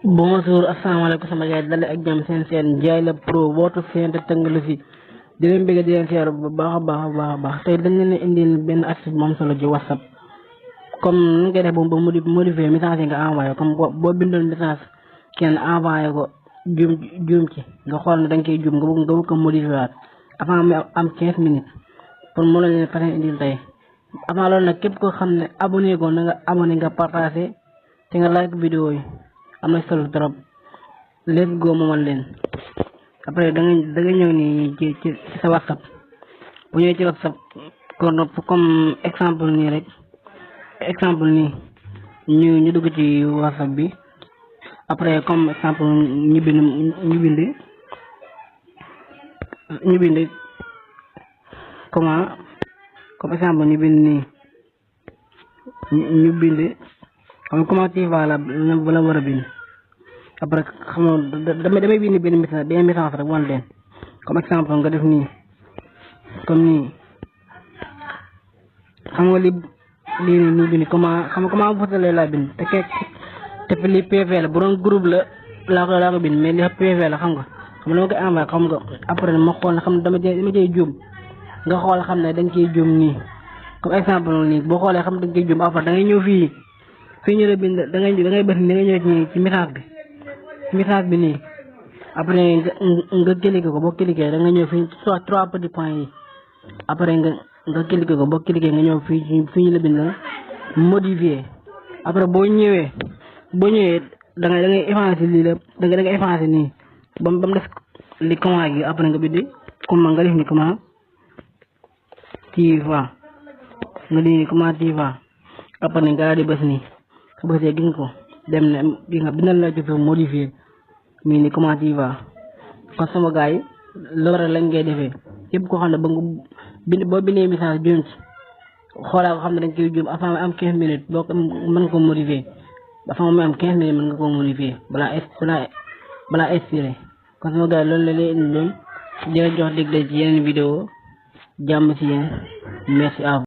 Bonjour, asalaamaaleykum sama gars yi dale ak jàmm seen Ndiaye la pro wootu fent tënglu fi di leen bëgg di leen seer bu baax a baax tey dañ leen indil benn astuce bu am solo ci WhatsApp. comme nu nga def ba modifier message yi nga envoyé comme boo bindoon message kenn envoyé ko juum ci nga xool ne da nga koy juum nga bëgg ko modifier waat avant mu am 15 minutes pour mu la leen fas indil tey. avant loolu nag képp koo xam ne abonné ko na nga abonné nga partagé te nga like vidéo yi am na solo trop. let's go ma wan leen après da nga ñëw nii ci sa WhatsApp. bu ñëwee ci WhatsApp comme exemple nii rek nii ñu dugg ci WhatsApp bi. après comme exemple ñu bind comme exemple ñu bind nii ñu bind xam comment tu vas la war a bind. après xam nga damay bind benn message rek wan leen comme exemple nga def nii comme nii xam nga lii nii bind comment votalee laa bind te li PV la bu doon groupe la laa ko bind mais li PV la xam nga dama koy envoyé xam nga après ma xool ne xam ne dama cay juum nga xool xam ne dañ ciy juum nii comme exemple nii boo xoolee xam ne dañ ciy juum après da ngay ñëw fii ñu la bind da ngay bës ni da ngay ñëw ci message bi nii après nga cliqué ko boo cliqué da nga ñëw fii soit 3 petits points yi après nga cliqué ko boo cliqué nga ñëw fii ñu la bind la modifier. après boo ñëwee da ngay effacer lii la da ngay effacer nii ba mu def li comment gi après nga bindi comment nga def ni comment tu vas nga di comment tu vas après nga daal di bës nii nga bësee gis nga ko dem na gis nga bindal la ci modifier mii ni comment tu vas. kon sama gars yi loolu rek lañ ngay defee képp koo xam ne ba nga boo bindee message juum ci xoolaa ko xam ne dañ koy juum avant am 15 minutes boo ko mën nga ko modifier avant mu am 15 minutes mën nga ko modifier balaa expiré. kon sama gars yi loolu la lay indi doon di la jox dig ci yeneen vidéo jàmm ci yéen merci à vous.